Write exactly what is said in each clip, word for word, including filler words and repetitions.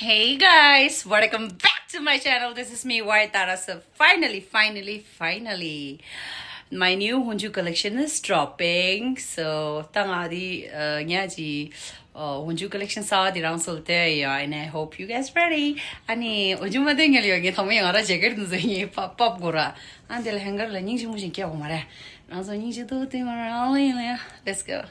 Hey guys, welcome back to my channel. This is me, Waitara. So finally, finally, finally, my new Hunju collection is dropping. So, ད་ང་འདི་ཉ་ཅི་Hunju collection གསར་པ་འདི་རང་ཚོ་ལ་སྟོན་ཡོད། And I hope you guys ready. ཨ་ནི་Hunju མ་སྟོན་ཉལ་ཡོད། ངས་ཐོག་མ་ཡང་ང་རང་ཇེ་ཀེཊ་འདི་ཚོ་ངས་ཕབ་ཕབ་དགོས་ར། ཨ་འདི་ལ་ཧེང་གར་ལ་སྙིང་རྗེ་མོ་ཞིག་སྐྱེ་དགོས་མ་རེད། རང་ཚོ་སྙིང་རྗེ་ཏོག་ཏོ་མ་རེད། ཨ་ལེ་ལེ། Let's go.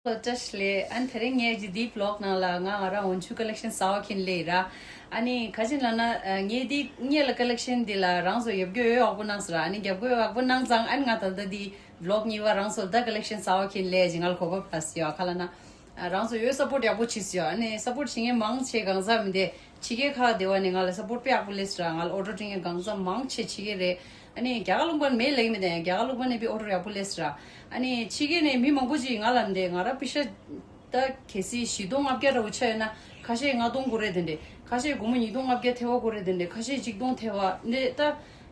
བཀྲ་ཤིས་བདེ་ལེགས། ཨ་ནི་དེ་རིང་ངས་ཀྱི་འདིའི་བི་ལོག་ནང་ལ་ང་ང་རང་Hunju collection གསར་པ་ཁྱེར་སླེབས་ར། ཨ་ནི་ག་ཅི་ལབ་ན་ངས་འདི་སྔོན་ལ་collection འདི་ལ་རང་ཚོ་ཡར་རྒྱས་ཡོད་ཡག་པོ་གནང་སོང་ར། ཨ་ནི་ཡར་རྒྱས་ཡག་པོ་གནང་ཙང་ཨ་ནི་ང་ད་ལྟ་འདི་བི་ལོག་གཉིས་པ་རང་ཚོ་ལ་ད་collection གསར་པ་ཁྱེར་སླེབས་ཀྱི་ང་ལ་གོ་སྐབས་རག་སོང་ཡ། ག་ལབ་ན་རང་ཚོ་ཡོད་support ཡག་པོ་བྱས་སོང་ཡ། ཨ་ནི་support བྱེད་མཁན་མང་ཆེ་གང་ཟག་མི་འདི་ཕྱི་རྒྱལ་ཁག་དེ་བ་ནས་ང་ལ་support དཔེ་ཡག་པོ་སླེབས་སོང་ར། ང་ལ་order སྤྲད་མཁན་གང་ཟག་མང་ཆེ་ཕྱི་རྒྱལ་རེད། ཨ་ནི་རྒྱ་གར་ལུང་པ་ནས་མེད་ལབ་ཀྱི་མི་འདུག་ཡ། རྒྱ་གར་ལུང་པ་ནས་དཔེ་order ཡག་པོ་སླེབས་སོང་ར། ཨ་ནི་ཕྱི་རྒྱལ་ནས་མི་མང་པོ་ཅིག་ང་ལ་འདི་ང་རང་པེ་ཤ་ད་གལ་སྲིད་བཞི་སྟོང་ལྔ་བརྒྱ་འདྲ་བོ་ཆགས་ཡོད་ན་ཁ་ཤས་ལྔ་སྟོང་དགོས་རེད་དེ་འདྲས། ཁ་ཤས་སྒོར་མོ་ཉིས་སྟོང་ལྔ་བརྒྱ་ཐལ་བ་དགོས་རེད་དེ་འདྲས། ཁ་ཤས་གཅིག་སྟོང་ཐལ་བ་འདི་ད་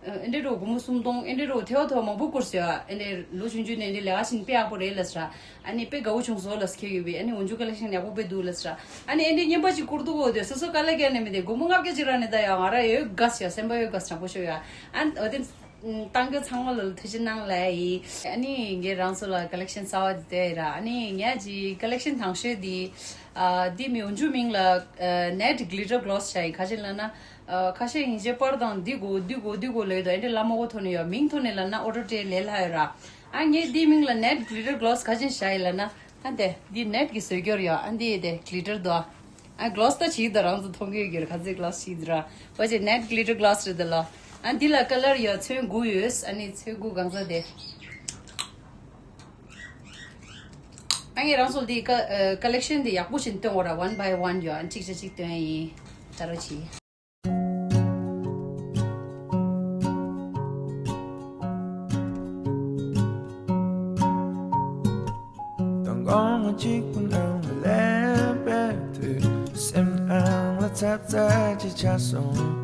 ཨེ་འདྲས་འདྲ་བོ་སྒོར་མོ་སུམ་སྟོང་ཨེ་འདྲས་འདྲ་བོ་ཐལ་བ་ཐལ་བ་མང་པོ་བསྐུར་སོང་ཡ། ཨེ་འདྲས་ལོ་ཆུང་ཆུང་ནས་འདི་ལས་ཀ་བྱེད་ན་དཔེ་ཡག་པོ་རེད་ལབ་སོང་ར། ཨ་ནི་དཔེ་དགའ་བོ་བྱུང་སོང་ལབ་ཟེར་གྱི་ཡོད་པས། ཨ་ནི་Hunju collection ཡག་པོ་དཔེ་འདུག་ལབ་སོང་ར། ཨ་ནི་ཨེ་འདྲས་རྔན་པ་ཅིག་བསྐུར་འདུག་གོ། དེ་སོ་སོ་དཀའ་ལས་བརྒྱབ་ནས་མི་དེ་སྒོར་མོ་ལྔ་བརྒྱ་ཅིག་རག་ནས་ད་ཡ་ང་རང་ཡོད་དགའ་སོང་ཡ། སེམས་པ་ཡོད་དགའ་སོང་དྲང་པོ་ཤོད་ཡ། ཨ་ནི་འོ་དེ་བཏང་རྒྱུ་ཚང་མ་ལ་ཐུགས་རྗེ་གནང་ལབ་ཡིན། ཨ་ནི་ངས་རང་ཚོ་ལ་collection གསར་པ་དེ་སྟོན་ར། ཨ་ནི་ངས་ཀྱི་collection དང་ཤོས་དེ་ཨ་དེ་མི་Hunju མིང་ལ་ཨ་Net Glitter Gloss བྱ་ཡི། ག་ཅི་ལབ་ན་ཨ་ཁ་ཤས་ཡིན་ཆེ་པར་དང་འདི་དགོས་འདི་དགོས་འདི་དགོས་ལབ་ཡོད་དོ། ཨེ་འདྲས་ལ་མ་གོ་ཐོག་ནས་ཡོད། མིང་ཐོག་ནས་ལབ་ན་order སྤྲད་ལས་སླ་ཡོད་ར། ཨ་ངས་འདི་མིང་ལ་Net Glitter Gloss ག་ཅི་བྱ་ཡི་ལབ་ན་ཨ་དེ་འདི་net གི་བཟོ་སྐྱོར་ཡོད། ཨ་འདི་དེ་glitter དོ། ཨ་gloss ད་བྱེད་ཀྱི་འདུག་རང་ཚོ་མཐོང་གི་ཡོད་ཀྱི་རེད། ག་ཚོད་gloss བྱེད་ཀྱི་འདུག་ར། འོ་ཅེ་net glitter gloss རེད་འདི་ལ། ཨ་འདི་ལ་color ཡོད་ཚོན་དགུ་ཡོད། ཨ་ནི་ཚོན་དགུ་གང་ཟག་དེ། ཨ་ངས་རང་ཚོ་ལ་འདི་ཀ་ཨ་collection འདི་ཡག་པོ་ཞིག་སྟོན་དགོས་ར། one by one ཡོད། ཨ་གཅིག་བྱས་གཅིག་སྟོན་ཡིན། ད་རོ་བྱེད། དང་གོང་གཅིག་པུ་ནང་ལ་སླེབས་པའི་དུས། སེམས་ནང་ལ་ཚ་ཚ་ཅིག་ཆགས་སོང་།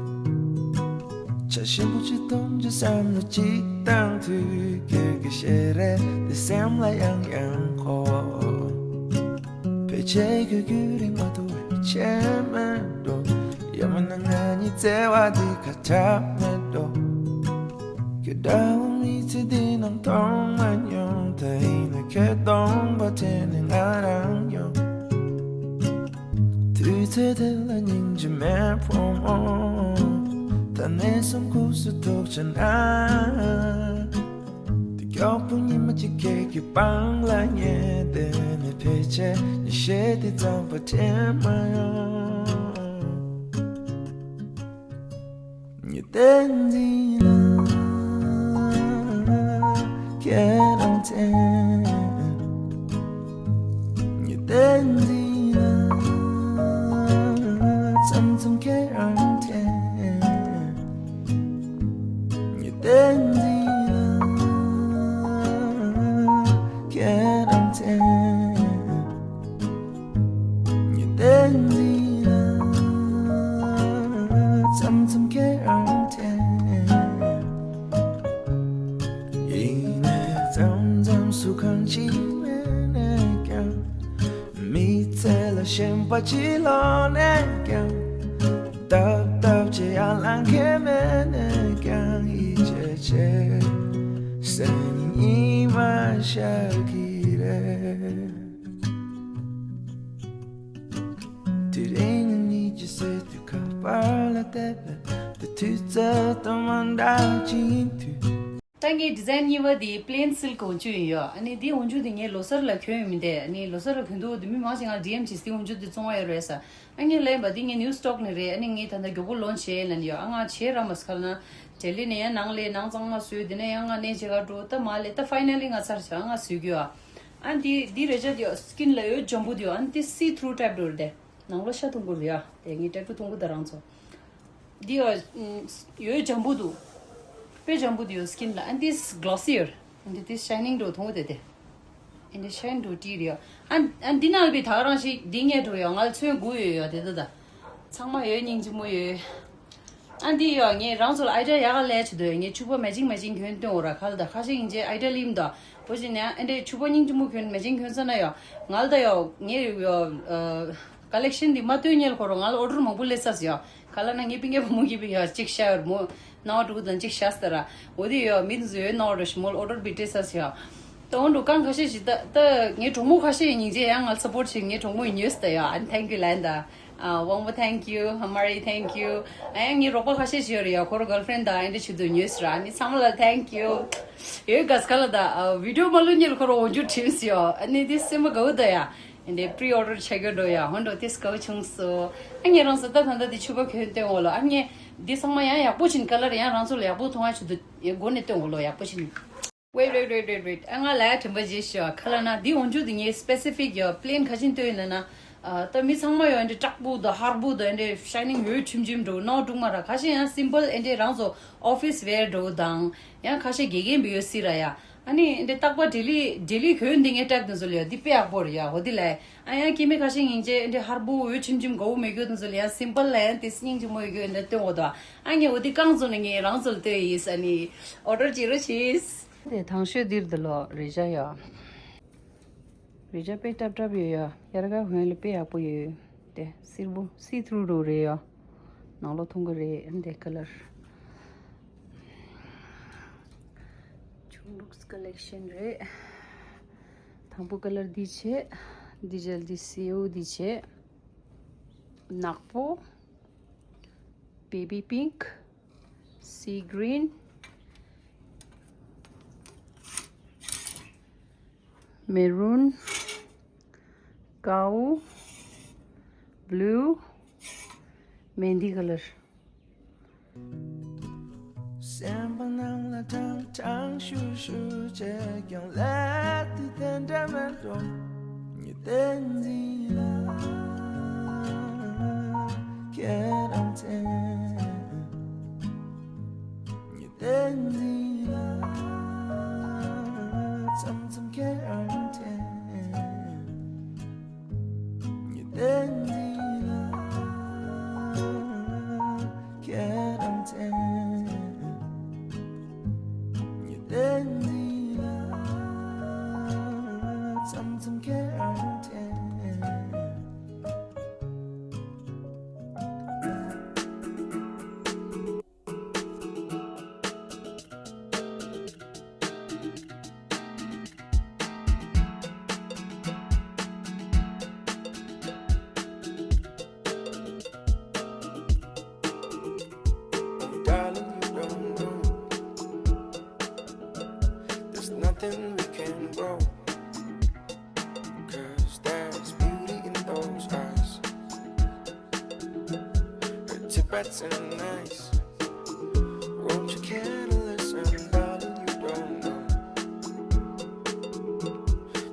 ཆ་ཞིམ་པོ་ཅིག་འཐུང་རྒྱུ་བསམ་བློ་ཅིག་བཏང་དུས། ཁྱོད་ཀྱི་ཞལ་རས་དེ་སེམས་ལ་ཡང་ཡང་འཁོར། ཕལ་ཆེར་ཁྱོད་རྒྱུན་རིང་མ་ཐུབ་པའི་ཆད་མེད་འགྲོ། ཡང་མིན་ན་ང་གཉིས་བརྩེ་བ་འདི་ཁ་གྲག་མེད་འགྲོ། ཁྱོད་འདྲ་བོ་མི་ཚེ་འདི་ནང་མཐོང་མ་མྱོང་། ད་ཡིན་ན་ཁྱོད་སྟོང་པ་དྲན་ནས་ང་རང་ཡོང་། དུས་ཚོད་དེ་ལ་སྙིང་རྗེ་མེད་ཕོ་མོ། ད་ནས་བཟུང་ཁུག་སུ་ཐུག་ཆ་ན། དེ་མགྱོགས་པོ་ཉི་མ་གཅིག་ཁྱེད་ཀྱི་པང་ལ་ཉལ་བསྡད་ནས། ཕལ་ཆེར་ཉིན་ཤས་དེ་ཙམ་པ་དྲན་མ་ཡོང་། ཉི་ཟླ་འདི་ལ་ཁྱེད་རང་དྲན། ཉི་ཟླ་འདི་ལ་མཚམས་མཚམས་ཁྱེད་རང་དྲན། ཉི་ཟླ་འདི་ལ་ཁྱེད་རང་དྲན། ཉི་ཟླ་འདི་ལ་མཚམས་མཚམས་ཁྱེད་རང་དྲན། ཡིན་ནའི་མཚམས་མཚམས་སུ་གང་ཅི་མེད་ནས་ཀྱང་། མི་ཚེ་ལ་ཞེན་པ་ཅིག་ལོག་ནས་ཀྱང་། ལྟབ་ལྟབ་བྱེད་ཡ་ལ་མཁན་མེད་ནས་ཀྱང་། ཡིད་ཆེས་བྱེད་སེམས་ཉིད་མ་ཤར་གི་རེད། དེ་རིང་ཉིད་ཀྱི་སྲིད་དུ་ཁ་པར་ལ་བལྟས་པས། དེ་དུས་ཚོད་དང་མ་འདྲ་ཅིག་ཡིན་དུས། ད་ངའི་design གཉིས་པ་དེ་plain silk Hunju ཡིན་ཡོད། ཨ་ནི་འདི་Hunju དེ་ངས་ལོ་གསར་ལ་གྱོན་ཡོད་མི་འདུག་ཨ་ནི་ལོ་གསར་ལ་གྱོན་འདུག་དེ་མི་མང་ཞིག་ང་DM བྱས་འདི་Hunju དེ་བཙོང་བ་ཡོད་རེད་ཟེར། ཨ་ངས་ལན་པ་འདི་ངའི་new stock ནས་རེད། ཨ་ནི་ངས་ད་ལྟ་མགྱོགས་པོ་launch བྱས་ལབ་ནས་ཡོད། ཨ་ང་བྱས་ར་མ་ཟེར་ཁ་ལ་ན་ལྡི་ལི་ནས་ཡང་ནང་ལས་ནང་གཙང་མ་བཟོས། དེ་ནས་ཡང་ང་གནས་བྱེད་གར་འགྲོ། ད་མ་ལས་ད་finally ང་ཚར་བྱས། ཨ་ང་བཟོས་གི་ཡོད། ཨ་འདི་འདི་རེད་ཅག་དེ་skin ལ་ཡོད་འཇམ་པོ་དེ་ཡོད། ཨ་འདི་see through type འགྲོ་རེད་དེ། ནང་ལོགས་ཤ་འཐུང་དགོས་རེད་ཡ། དེ་ངས་tattoo འཐུང་གི་ད་རང་ཚོ། འདི་ཡོད་འཇམ་པོ་འདུག་དཔེ་འཇམ་པོ་འདུག skin ལ། ཨ་འདི་glossier། ཨ་འདི་འདི་shining འགྲོ་མཐོང་གི་དེ་དེ། འདི་ཤན་འགྲོ་ཏི་རེད་ཡོ། ཨ་ཨ་འདི་ནང་ལ་བི་ད་ག་རང་ཞིག་འདི་ངས་འགྲོ་ཡོ། ང་ལ་ཚོན་དགུ་ཡོད་ཡོ། དེ་ད་ད་ཚང་མ་ཡོད། སྙིང་རྗེ་མོ་ཡོད། ཨ་འདི་ཡོ། ངས་རང་ཚོ་ལ་ཨའི་ཌི་ཡ་ཡག་ག་ལས་བྱེད་དོ་ཡོ། ངས་ཕྱུ་པ་མེ་ཅིང་མེ་ཅིང་གྱོན་སྟོན་འོ་ར། ཁ་ལ་ད་ཁ་ཤས་ཡིན་ཅེ་ཨའི་ཌི་ཡ་ལིམ་ད་བོ་ཞིག་ནས་ཨ་འདྲས་ཕྱུ་པ་སྙིང་རྗེ་མོ་གྱོན་མེ་ཅིང་གྱོན་ས་ན་ཡོ། ང་ལ་ད་ཡོ་ངས་ཡོ་ཨ་ཀ་ལེག་ཤན་འདི་མ་སྟོན་ཉེ་ལ་ཁོ་རོ་ང་ལ་ཨོ་ཌར་མང་པོ་སླེབས་ས་ཡོ། ག་ལ་ན་ངའི་པིང་ངའི་བུ་མོ་གིས་པི་ཡ་གཅིག་ཤ་ཡོར་མོ་ནང་འགྲོ་དང་གཅིག་ཤ་སྟ་ར། འོ་དེ་ཡོ་མི་འདི་ཚོ་ཡོད་ནང་འགྲོ་ཞི་མོ་ལ་ཨོ་ཌར་བི་ཏྲེ་ས་ཡོ། ད་འོ་འགྲོ་གང་ཁ་ཤས་ཤིག་ད་ད་ངའི་གྲོགས་མོ་ཁ་ཤས་ཡིན་ཅེ་ཡང་ང་ལ་སབ་པོར་བྱེད། ངའི་གྲོགས་མོ་ཡིན་ཉོས་སྟ་ཡོ། ཨ་ནི་ཐེང་ཀྱུ་ལན་ད། ཨ་དབང་པོ་ཐེང་ཀྱུ། ཧ་མ་རི་ཐེང་ཀྱུ། ཨ་ཡང་ངའི་རོགས་པ་ཁ་ཤས་ཤིག་ཡོད་རེད་ཡོ། ཁོ་རོ་གརལ་ཕྲེན་ད་ཨེ་འདྲས་ཆུ་དུ་ཉོས་ར། ཨ་ནི་ཚང་མ་ལ་ཐེང་ཀྱུ་ཡོད། ག་སྐ་ལ་ད་ཨ་བི་ཌི་ཡོ་མ་ལུ་ཉེ་ལ་ཁོ་རོ་འོ་འཇུ་ཁྲིམས་སི་ཡོ། ཨ་ནི་དེ་སེམས་པ་དགའ་བོ་ད་ཡ། འདི་པི་རི་ཨོ་ཌར་བྱ་རྒྱུ་འགྲོ་ཡ། ཧོན་འགྲོ་ཏིས་གའུ་ཆུང་སོ། ཨ་ངས་རང་ས་ད་ད་ད་འདི་ཕྱུ་པ་གྱོན་སྟོན་འོ་ལོ། ཨ་ངས་འདི་ཚང་མ་ཡང་ཡག་པོ་བྱིན་ཀ་ལར་ཡང་རང་ཚོ་ལ་ཡག་པོ་མཐོང་ཡ་ཆུ་དུ་ཡ་སྒོ་ནས་སྟོན་འོ་ལོ། ཡག་པོ་བྱིན། Wait, wait, wait, wait, wait. ཨ་ང་ལ་ཡ་དྲན་པ་བརྗེད་ཤོག་ཁ་ལ་ན་འདི་འོ་འཇུ་འདི་ངས་སི་པེ་སི་ཕིག་ཡོ་པི་ལེན་ག་ཅིན་སྟོན་ཡིན་ན་ན། ད་མི་ཚང་མ་ཡོ་འདི་དྲག་པོ་དང་ཧར་པོ་དང་འདི་ཤའི་ནིང་ཡོད་ཆུམ་ཆུམ་འགྲོ་ནོ་དྲུག་མ་ར། ཁ་ཤས་ཡང་སིམ་པལ་འདི་རང་ཚོ་ཨོ་ཕིས་ཝེར་འགྲོ་དང་ཡང་ཁ་ཤས་དགེ་རྒན་བི་ཡོ་སི་ར་ཡ། ཨ་ནི་འདི་རྟག་པ་ལྡི་ལི་ལྡི་ལི་གོན་འདི་ངས་སྟབས་དེ་ཚོ་ལ་ཡོད་འདི་དཔེ་ཡག་པོ་རེད་ཡ། འོ་འདི་ལས་ཨ་ཡང་སྐྱེ་མི་ཁ་ཤས་ཡིན་ཅེ་འདི་ཧར་པོ་འོད་ཆིམ་ཆིམ་དགའ་བོ་མེད་རྒྱུ་དེ་ཚོ་ལ་ཡང་སིམ་པལ་ལ་ཡང་དེ་སྙིང་རྗེ་མོ་ཡོད་རྒྱུ་འདི་སྟོན་འོ་དོ། ཨ་ངས་འོ་འདི་རྐང་བཙུགས་ནས་ངས་རང་ཚོ་ལ་སྟོན་ཡིས། ཨ་ནི་ཨོ་ཌར་བྱེད་རོགས་བྱེད། དེ་དང་ཤོས་འདིར་འདི་ལོ་རེ་ཞ་ཡ། རེ་ཞ་དཔེ་སྲབ་སྲབ་ཡོད་ཡ། དབྱར་ཁ་གོན་ལ་དཔེ་ཡག་པོ་ཡོད། དེ་སེར་པོ་སི་ཐུ་རུ་རུ་རེད་ཡ། ནང་ལོགས་མཐོང་གི་རེད། འདི་ཀ་ལར། ཆུང་ལུགས་ཀ་ལེག་ཤན་རེད། དང་པོ་ཀ་ལར་འདི་བྱས། འདི་རྗེས་འདི་སེའུ་འདི་བྱས། ནག་པོ། baby pink, sea green, maroon, cow, blue, མེན་དི་ཀ་ལར། སེམས་པ་ནང་ལ་ཁྲང་ཁྲང་ཤུ་ཤུ་བྱས་ཀྱང་ལས་དེ་དེ་འདྲ་མེད་འགྲོ། ཉི་ཟླ་འཛིན་ལ་ཁྱེད་རང་བཙན། ཉི་ཟླ་འཛིན་ལ་མཚམས་མཚམས་ཁྱེད་རང་བཙན། ཉི་ཟླ་འདི་ལ་ཁྱེད་རང་བཙན། ཉི་ཟླ་འདི་ལ་མཚམས་མཚམས་ཁྱེད་རང་བཙན། Oh, darling, you don't know. There's nothing we can grow. 'Cause there's beauty in those eyes. Pretty bad and nice. Won't you care to listen, darling? You don't know.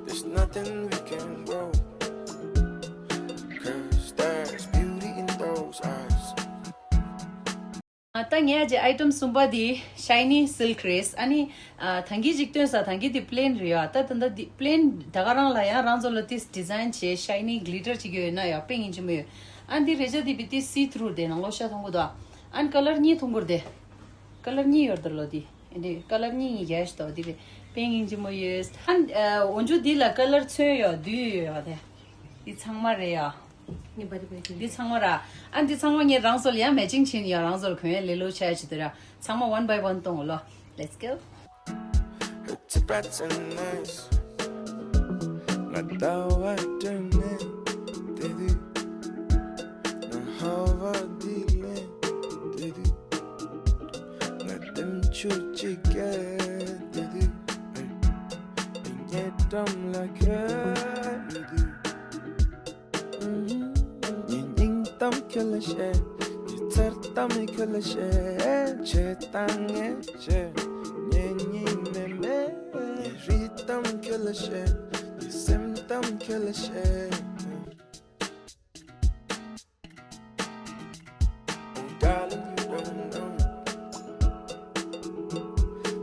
There's nothing we can grow. 'Cause there's beauty in those eyes. ད་ངས་ཀྱི་ཨའི་ཊམ་གསུམ་པ་དེ་ཤའི་ནི་སིལཀ་རེད། ཨ་ནི་ཨ་ཐང་གི་ཅིག་སྟོན་ས། ཐང་གི་དེ་པི་ལེན་རེད་ཡ། ད་ད་ད་དེ་པི་ལེན་ད་ག་རང་ལ་ཡང་རང་ཚོ་ལ་དེ་ཌི་ཛའིན་བྱས་ཤའི་ནི་གི་ལི་ཊར་ཅིག་ཡོད་ན་ཡ་དཔེ་ཡིན་གཅིག་མོ་ཡོད། ཨ་ནི་དེ་རེ་ཅ་དེ་བི་དེ་སི་ཐུ་རུ་དེ་ནང་ལོགས་ཤ་མཐོང་གི་འདུག་ཨ་ནི་ཀ་ལར་གཉིས་མཐོང་གི་རེད་དེ། ཀ་ལར་གཉིས་ཡོད་ད་ལོ་དེ། ཨ་ནི་ཀ་ལར་གཉིས་གཉིས་རྒྱས་ཤིག་ཏོ་དེ་བི་དཔེ་ཡིན་གཅིག་མོ་ཡོད། ཨ་ནི་ཨ་འོ་འཇུ་དེ་ལ་ཀ་ལར་ཚོན་ཡོད་བདུན་ཡོད་ཡ་དེ། དེ་ཚང་མ་རེད་ཡ། ངའི་བ་དེ་བས་ཀྱི། འདི་ཚང་མ་ར། ཨ་འདི་ཚང་མ་ངས་རང་ཚོ་ལ་ཡང་མེ་ཅིང་བྱིན་ཡ། རང་ཚོ་ལ་གོན་ཡ་ལེ་ལོ་ཆ་ཡ་ཆེད་དུ་ར། ཚང་མ་one by one་གཏོང་ལོ། Let's go. It's a bad and nice. ང་ཟླ་བ་སྒྲོན་ནས་བསྡད་དུས། ང་ཧ་བ་འདི་ལས་བསྡད་དུས། ང་ལྟེམ་ཆུ་གཅིག་གས་བསྡད་དུས། ངའི་འགྲམ་ལ་ཁྱོད་ཡོད་དུས། ངའི་སྙིང་གཏམ་ཁྱོད་ལ་བཤད། ངའི་འཚར་གཏམ་ཁྱོད་ལ་བཤད། བྱེད་སྟངས་ངས་བཤད། ངའི་སྙིང་ནས་མེད། ངའི་རིག་གཏམ་ཁྱོད་ལ་བཤད། ངའི་སེམས་གཏམ་ཁྱོད་ལ་བཤད། Oh, darling, you don't know.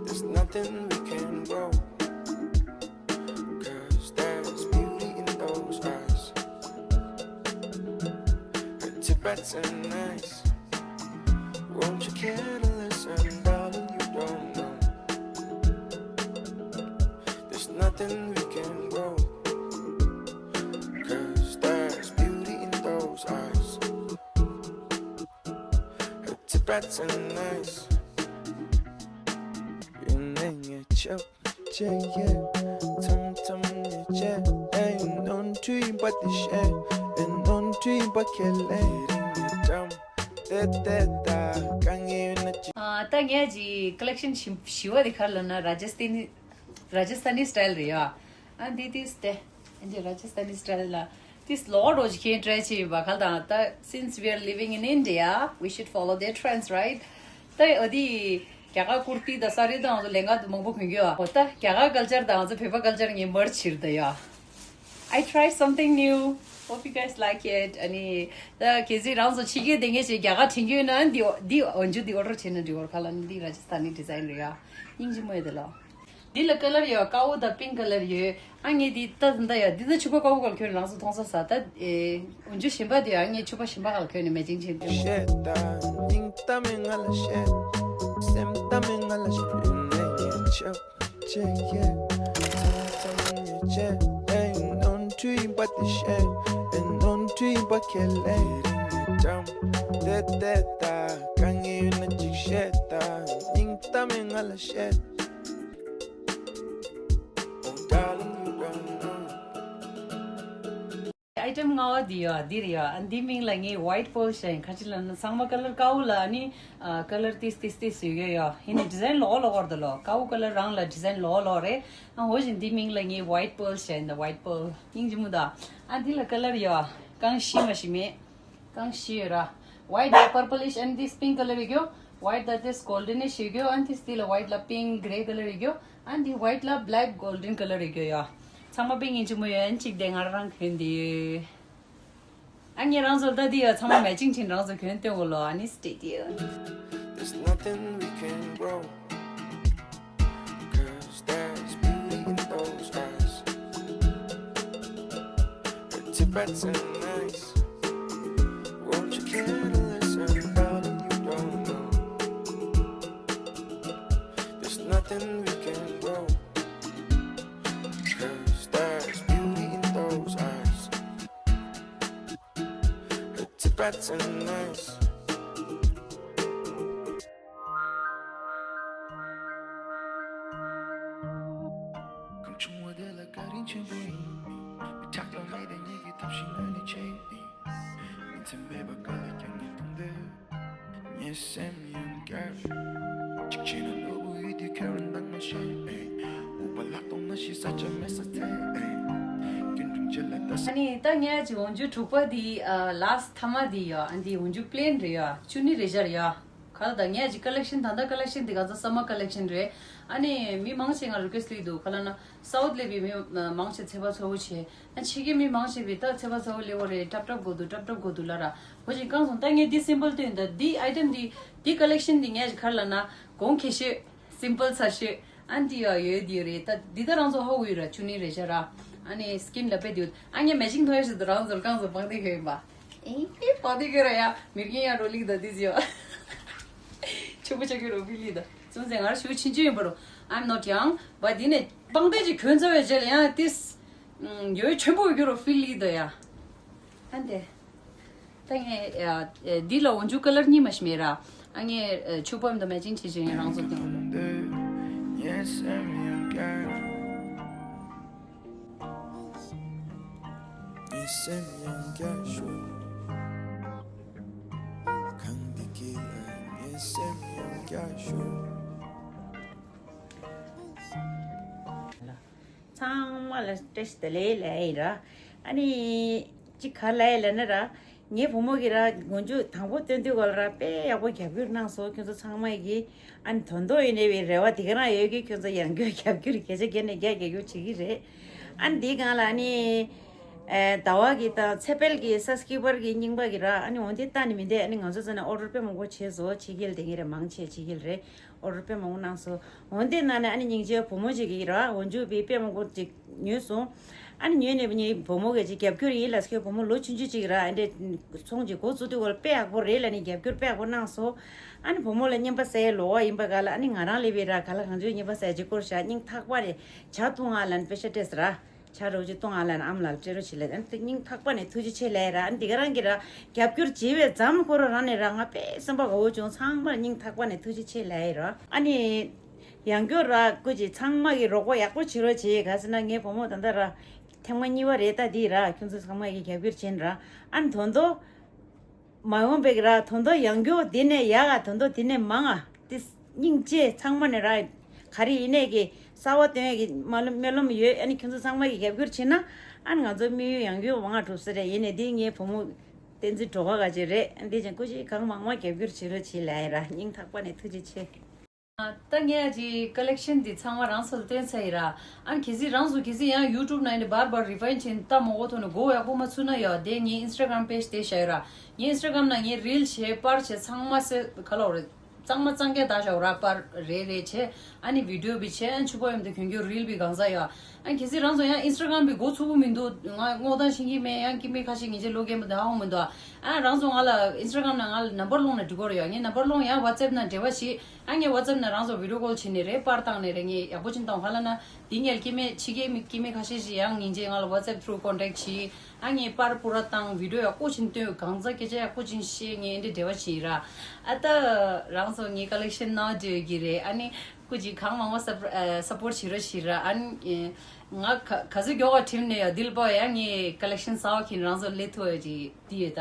There's nothing we can grow. 'Cause That's nice. Won't you care to listen, darling? You don't know. There's nothing we can grow. Cause there's beauty in those eyes. Her Tibetan eyes. You name it, chop. Check it, tum tum, yeah, check. Ain't no dream but the shit, ain't no dream but kill it. Dumb, that that that, can't even let you. ཨ། ད་ངས་ཀྱི་ཀོ་ལེག་ཤན་ཞི་ཞི་བ་དེ་ག་རེ་ལབ་ན་ར་ཇ་སི་ཐ་ནི་ར་ཇ་སི་ཐ་ནི་སི་ཊལ་རེད་ཡ། ཨ་འདི་ཏིས་ཏེ། ཨ་འདི་ར་ཇ་སི་ཐ་ནི་སི་ཊལ་ལ་ཏིས་ལོག་འགྲོ་ཅིག་ཁྱེད་ཊ་རའི་བྱེད་ཡིན་པ་ག་ལ་དང་ད། Since we are living in India, we should follow their trends, right? ད་འོ་དེ་རྒྱ་གར་ཀུར་ཏི་དང་ས་རི་དང་ང་ཚོ་ལེན་ག་དུ་མང་པོ་གོན་གྱི་ཡོད། འོ་ད་རྒྱ་གར་ཀལ་ཅར་དང་ང་ཚོ་བོད་པ་ཀལ་ཅར་ངས་མར་ཇི་བྱེད་ད་ཡ། I tried something new. Hope you guys like it. ཨ་ནི་ད་གལ་སྲིད་རང་ཚོ་ཕྱི་རྒྱལ་བསྡད་མཁན་ཞིག་རྒྱ་གར་དྲན་གྱི་ཡོད་ན་འདི་འདི་འོན་ཇུ་འདི་ཨོ་ཌར་བྱས་ན་འགྲིག་གོ། ག་ལ་ནི་འདི་ར་ཇ་སི་ཐ་ནི་ཌི་ཛའིན་རེད་ཡ། སྙིང་རྗེ་མོ་ཡོད་དེ་ལོ། འདི་ལ་ཀ་ལར་ཡོད། ཀའུ་དང་པིང་ཀ་ལར་ཡོད། ཨ་ངས་འདི་ལྟ་འདི་ལྟ་ཡ། འདི་ལྟ་ཕྱུ་པ་ཀའུ་ག་ལ་གྱོན་རང་ཚོ་མཐོང་ས་ས་ད། ཨེ་འོན་ཇུ་གཞན་པ་དེ་ཡ་ངས་ཕྱུ་པ་གཞན་པ་ག་ལ་གྱོན་ནས་མེ་ཅིང་བྱེད་འདོད། བཤད་དང་སྙིང་གཏམ་མེད་ང་ལ་བཤད། སེམས་གཏམ་མེད་ང་ལ་བཤད། ཡིན་ནས་ངས་ཆབ་ཆེ་ཡེ། ཚང་ཚང་ངས་བྱས། Ain't no dream but the shit, ain't no dream but kill it. Dumb, that that that, can't even let you shit. Siniang-tamay nga la shit. Oh darling, you don't know. Item ལྔ་པ་འདི་ཡོད། འདི་རེད་ཡ། ཨ་འདི་མིང་ལ་ངས་white pearl བྱས་ཡིན། ག་ཅི་ལབ་ན་ཚང་མ་ཀ་ལར་དཀར་པོ་ལ་ཨ་ནི་ཀ་ལར་ཏིས་ཏིས་ཏིས་ཡོད་ཡོད་ཡ། ཡིན་ནའི་ཌི་ཛའིན་ལོགས་ལོགས་ཡོད་རེད་ད་ལོ། དཀར་པོ་ཀ་ལར་རང་ལ་ཌི་ཛའིན་ལོགས་ལོགས་རེད། ཨ་འོ་བཞིན་འདི་མིང་ལ་ངས་white pearl བྱས་ཡིན་ད། White pearl སྙིང་རྗེ་མོ་ད། ཨ་འདི་ལ་ཀ་ལར་ཡོད། རྐང་བཞི་མ་གཞི་མེད། རྐང་བཞི་ཡོད་ར། White ལ་purplish and this pink colour ཡོད་རྒྱུ། White ལ་this goldenish ཡོད་རྒྱུ། And this འདི་ལ་white ལ་pink grey colour ཡོད་རྒྱུ། And འདི་white ལ་black golden colour ཡོད་རྒྱུ་ཡ། ཚང་མ་དཔེ་སྙིང་རྗེ་མོ་ཡོད། ཨ་ནི་གཅིག་དེ་ང་རང་གྱོན་དེ་ཡོད། ཨ་ངས་རང་ཚོར་ལྟ་དེ་ཡོད། ཚང་མ་matching བྱས་རང་ཚོ་གྱོན་སྟོན་གོ་ལོ། ཨ་ནི་stay tuned. There's nothing we can grow. Cause there's beauty in those eyes. Her Tibetan eyes. Won't you care to listen, darling? You don't know. There's nothing we can grow. Cause there's beauty in those eyes. Her Tibetan eyes. གང་བྱུང་བ་དེ་ལ་བཀའ་དྲིན་ཆེན་པོ་ཡིན། མི་ཆགས་ལ་མེད་དེ་ཉིད་ཀྱི་ཐབས་ཤེས་ང་ནི་ཆེ་ཡིན། མི་ཚེ་མེད་པ་ག་ལ་ཀྱང་ངས་མཐོང་དེ། ངའི་སེམས་ཡང་བསྐྱར། གཅིག་བྱས་ན་ནོར་བུ་ཡོད་དུས་ཁེ་རང་འདང་མ་བྱེད། དབུགས་པ་ལྷག་གཏོང་ན་ཤི་ས་ཆ་མེད་ས་ཚེ། སྐྱོན་དྲུང་བྱེད་ལ་ལྟ་ས། ཨ་ནི་ད་ངས་ཀྱི་འོན་ཇུ་དྲུག་པ་འདི་ཨ་last ཐ་མ་འདི་ཡོད། ཨ་འདི་འོན་ཇུ་plain རེད་ཡ། ཅུ་ནི་རེ་ཞར་ཡ། ག་ལ་ད་ངས་ཀྱི་ཀོ་ལེག་ཤན་ད་ལྟ་ཀོ་ལེག་ཤན་འདི་ག་ཚོད་summer collection རེད། ཨ་ནི་མི་མང་ཆེ་ང་request སླེབས་འདུག་ག་ལ་ན་South སླེབས་པའི་མི་མང་ཆེ་ཚད་པ་ཚ་བོ་བྱས། ཨ་ཕྱི་རྒྱལ་མི་མང་ཆེ་བས་ད་ཚད་པ་ཚ་བོ་སླེབས་པ་རེད། ཏབ་ཏབ་དགོས་འདུག་ཏབ་ཏབ་དགོས་འདུག་ལབ་ར། འོ་ཞིག་གང་སོང་ད་ངས་འདི་simple སྟོན་ད། འདི་item འདི་འདི་ཀོ་ལེག་ཤན་འདི་ངས་ག་ལ་ན་གོང་ཁེ་ཤོས་simple ཚ་ཤོས། ཨ་འདི་ཡ་ཡོད་འདི་རེད་ད། འདི་ད་རང་ཚོ་ཧ་གོ་ཡོད་ར། ཅུ་ནི་རེ་ཞར་ར། ཨ་ནི་skin ལ་དཔེ་འདི་ཡོད། ཨ་ངས་matching ཐོག་ཡ་ཞིག་ད་རང་ཚོར་གང་ཚོ་བང་དེ་གོ་ཡིན་པ། ཨེ་ཨེ་བང་དེ་གོ་ར་ཡ། མིར་གིན་ཡ་རོ་ལིག་ད་འདི་ཟེར་བ། ཆུ་བུ་ཆ་གི་རོ་བི་ལི་ད། ཙུམ་ཟེར་ང་ར་ཞུ་ཕྱིན་ཆད་ཡིན་པ་རོ། I'm not young but འདི་ནས་བང་དེ་ཅིག་གྱོན་ཚར་བའི་རྗེས་ལ་ཡང་ཏིས། ཡོད་ཆེན་པོ་གྱུར་རོ་feel ཡིད་དོ་ཡ། ཨ་འདི། ད་ངས་ཡ་འདི་ལ་འོན་ཇུ་ཀོ་ལར་གཉིས་མ་ཞིག་མེད་ར། ཨ་ངས་ཆུ་བུ་འདི་matching བྱེད་བྱེད་ངས་རང་ཚོ་དེ། ངའི་སེམས་ཡང་བསྐྱར། ངའི་སེམས་ཡང་བསྐྱར་ཤོར། གང་འདི་གི་ལ་ངའི་སེམས་ཡང་བསྐྱར་ཤོར། ཚང་མ་ལ་བཀྲ་ཤིས་བདེ་ལེགས་ལབ་ཡིན་ར། ཨ་ནི་ཅིག་ག་ལབ་ཡིན་ལབ་ན་ར། ངའི་བུ་མོ་གིས་ར་འོན་ཇུ་དང་པོ་སྟོན་དུས་ག་ལ་ར་དཔེ་ཡག་པོ་རྒྱབ་སྐྱོར་གནང་སོང་། ཁྱོད་ཚོ་ཚང་མ་གིས་ཨ་ནི་དོན་དོ་ཡིན་ནའི་བའི་རེ་བ་དེ་ག་རང་ཡོད་ཀི། ཁྱོད་ཚོ་ཡང་བསྐྱར་རྒྱབ་སྐྱོར་གལ་ཆེ་གལ་ནས་རྒྱ་རྒྱབ་སྐྱོར་བྱེད་ཀྱི་རེད། ཨ་ནི་འདིའི་སྒང་ལ་ཨ་ནི་ཟླ་བ་གི་དང་ཚེ་འཕེལ་གི་subscriber གི་རྙིང་པ་གི་ར། ཨ་ནི་འོན་ཏེ་ལྟ་ནི་མི་འདུག་ཨ་ནི་ང་ཚོ་ཚོ་ནས་order དཔེ་མང་པོ་བྱས་སོང་། ཕྱི་རྒྱལ་དེ་ངེད་རེ་མང་ཆེ་ཕྱི་རྒྱལ་རེད། order དཔེ་མང་པོ་གནང་སོང་། འོན་ཏེ་ན་ནས་ཨ་ནི་སྙིང་རྗེ་བུ་མོ་ཅིག་གིས་ར་འོན་ཇུ་བི་དཔེ་མང་པོ་ཅིག་ཉོས་སོང་། ཨ་ནི་ཉོས་ནས་ངའི་བུ་མོ་གིས་ཅིག་རྒྱབ་སྐྱོར་ཡིན་ལབ། ཁྱོད་བུ་མོ་ལོ་ཆུང་ཆུང་ཅིག་ར། ཨ་འདྲས་ཚོང་ཅིག་འགོ་བཙུགས་དུས་སྐབས་ལ་དཔེ་ཡག་པོ་རེད་ལབ་ནས་རྒྱབ་སྐྱོར་དཔེ་ཡག་པོ་གནང་སོང་། ཨ་ནི་བུ་མོ་ལ་རྔན་པ་བསགས་ཡས་ལོ་བ་ཡིན་པ་ག་ལ། ཨ་ནི་ང་རང་སླེབས་པའི་ར་ག་ལ་གང་བྱུང་རྔན་པ་བསགས་ཡས་ཅིག་སྐོར་བཞག་སྙིང་ཐག་པ་ནས་ཇ་བཏུང་ཨ་ལབ་ནས་པེ་ཤ་སྤྲད་ཟེར་ར། ཇ་རོ་ཅིག་བཏུང་ཨ་ལབ་ནས་ཨ་མ་ལགས་སྤྲད་རོགས་བྱེད་ལབ། ཨ་ནི་སྙིང་ཐག་པ་ནས་ཐུགས་རྗེ་ཆེ་ལབ་ཡས་ར། ཨ་ནི་འདི་ག་རང་གིས་ར་རྒྱབ་སྐྱོར་བྱེད་པའི་ཙམ་ཁོ་རང་རང་ནས་ར་ང་དཔེ་སེམས་པ་དགའ་བོ་བྱུང་། ཚང་མར་སྙིང་ཐག་པ་ནས་ཐུགས་རྗེ་ཆེ་ལབ་ཡས་ར། ཨ་ནི། ཡང་སྐྱར་ར་སྐུ་མཁྱེན་ཚང་མ་གིས་རོགས་པ་ཡག་པོ་བྱེད་རོགས་བྱེད། ག་ཟེར་ན་ངའི་བུ་མོ་ད་ལྟ་ར་ཐེངས་མ་གཉིས་པ་རེད། ད་འདི་ར་ཁྱོད་ཚོ་ཚང་མ་གིས་རྒྱབ་སྐྱོར་བྱེད་ར། ཨ་ནི་དོན་དུ་མ་འོངས་པའི་ར་དོན་དུ་ཡང་སྐྱར་འདི་ནས་ཡག་ག་དོན་དུ་འདི་ནས་མང་ང་དེ་སྙིང་རྗེ་ཚང་མ་ནས་ར་ག་རེ་ཡིན་ནས་ཀྱི་གསར་པ་སྟོན་ཡས་ཀྱི་སྨོན་ལམ་ཡོད། ཨ་ནི་ཁྱོད་ཚོ་ཚང་མ་གིས་རྒྱབ་སྐྱོར་བྱེད་ན་ཨ་ནི་ང་ཚོ་དམིགས་ཡུལ་ཡང་སྐྱར་མང་ང་འགྲུབ་ས་རེད། ཡིན་ནས་འདི་ངའི་བུ་མོ་བསྟན་འཛིན་སྒྲོལ་དཀར་ག་ཅིག་རེད། ཨ་ནི་འདི་ཅན་སྐུ་མཁྱེན་གང་མང་མང་རྒྱབ་སྐྱོར་བྱེད་རོགས་བྱེད་ལབ་ཡས་ར། སྙིང་ཐག་པ་ནས་ཐུགས་རྗེ་ཆེ། ད་ངས་ཀྱི་ཀ་ལེག་ཤན་འདི་ཚང་མ་རང་ཚོ་ལ་སྟོན་ཚར་ཡིན་ར། ཨ་ནི་གལ་སྲིད་རང་ཚོ་གལ་སྲིད་ཡང་ཡུ་ཊུབ་ནང་ནས་བར་བར་རི་ཕའིན་བྱས་ནས་ལྟ་མ་དགོས་ཐོག་ནས་མགོ་ཡག་པོ་མ་ཚུགས་ན་ཡ་དེ་ངའི་ཨིན་སི་ཊ་གྷ་རམ་པེ་ཇི་དེ་བཞག་ཡོད་ར། ངའི་ཨིན་སི་ཊ་གྷ་རམ་ནང་ངའི་རིལ་བྱས་པར་བྱས་ཚང་མ་སེ་ག་ལ་རེད། གཙང་མ་གཙང་རྐྱང་བཏང་བཞག་ར། པར་རེ་རེ་བྱས། ཨ་ནི་བི་ཌི་ཡོ་བི་བྱས། ཨ་ནི་ཕྱུ་པ་ཡོམ་དུ་གྱོན་གྱོན་རིལ་བི་གང་ཟག་ཡ། ཨ་ནི་གལ་སྲིད་རང་ཚོ་ཡང་ཨིན་སི་ཊ་གྷ་རམ་བི་མགོ་ཚུགས་པོ་མི་འདུག་ང་སྔོག་འདོན་ཤེས་ཀྱི་མེད། ཡང་སྐྱེ་དམན་ཁ་ཤས་ཉིན་བྱེད་ལོ་རྒན་པ་དེ་ཧ་གོ་མི་འདུག་ཨ་རང་ཚོ་ང་ལ་ཨིན་སི་ཊ་གྷ་རམ་ནང་ང་ལ་ནམ་བར་སློང་ན་འགྲིག་གི་རེད་ཡ། ངའི་ནམ་བར་སློང་། ཡང་ཝ་ཊི་སེབ་ནང་འབྲེལ་བ་བྱེད། ཨ་ངའི་ཝ་ཊི་སེབ་ནང་རང་ཚོ་བི་ཌི་ཡོ་ཀོལ་བྱེད་ནས་རེད། པར་བཏང་ནས་རེད། ངས་ཡག་པོ་ཅིག་བཏང་། ག་ལ་ན་དེ་ངས་སྐྱེ་དམན་ཕྱི་རྒྱལ་མི་སྐྱེ་དམན་ཁ་ཤས་ཤིག་ཡང་ཉིན་བྱེད་ང་ལ་ཝ་ཊི་སེབ་ཐུ་རུ་ཀོན་ཊེག་བྱེད། ཨ་ངས་པར་པུ་ར་བཏང་། བི་ཌི་ཡོ་ཡག་པོ་ཅིག་སྟོན། གང་ཟག་སྐད་ཆ་ཡག་པོ་ཅིག་བཤད། ངས་འདི་འབྲེལ་བ་བྱེད་ར། ཨ་ད་རང་ཚོ་ངའི་ཀ་ལེག་ཤན་ནང་འབྲེལ་གྱི་རེད། ཨ་ནི་སྐུ་མཁྱེན་གང་མང་མང་སབ་ཨ་སབ་པོར་བྱེད་རོགས་བྱེད་ར། ཨ་ནི་ང་ག་ག་ཚོད་མགྱོགས་པ་ཁྲིམས་ནས་ཡ་འདི་ལ་པ་ཡ་ངའི་ཀ་ལེག་ཤན་གསར་པ་ཁྱེར་རང་ཚོ་སླེབས་ཐུབ་ཡ་ཅིག་འདི་ཡོད། ད་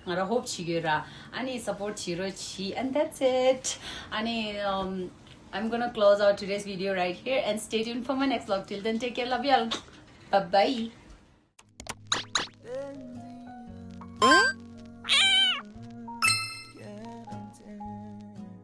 ང་རང་ཧོབ་བྱེད་ཀྱི་ཡོད་ར། ཨ་ནི་སབ་པོར་བྱེད་རོགས་བྱེད། And that's it. ཨ་ནི་um, I'm gonna close out today's video right here and stay tuned for my next vlog. Till then, take care. Love you all. Bye bye.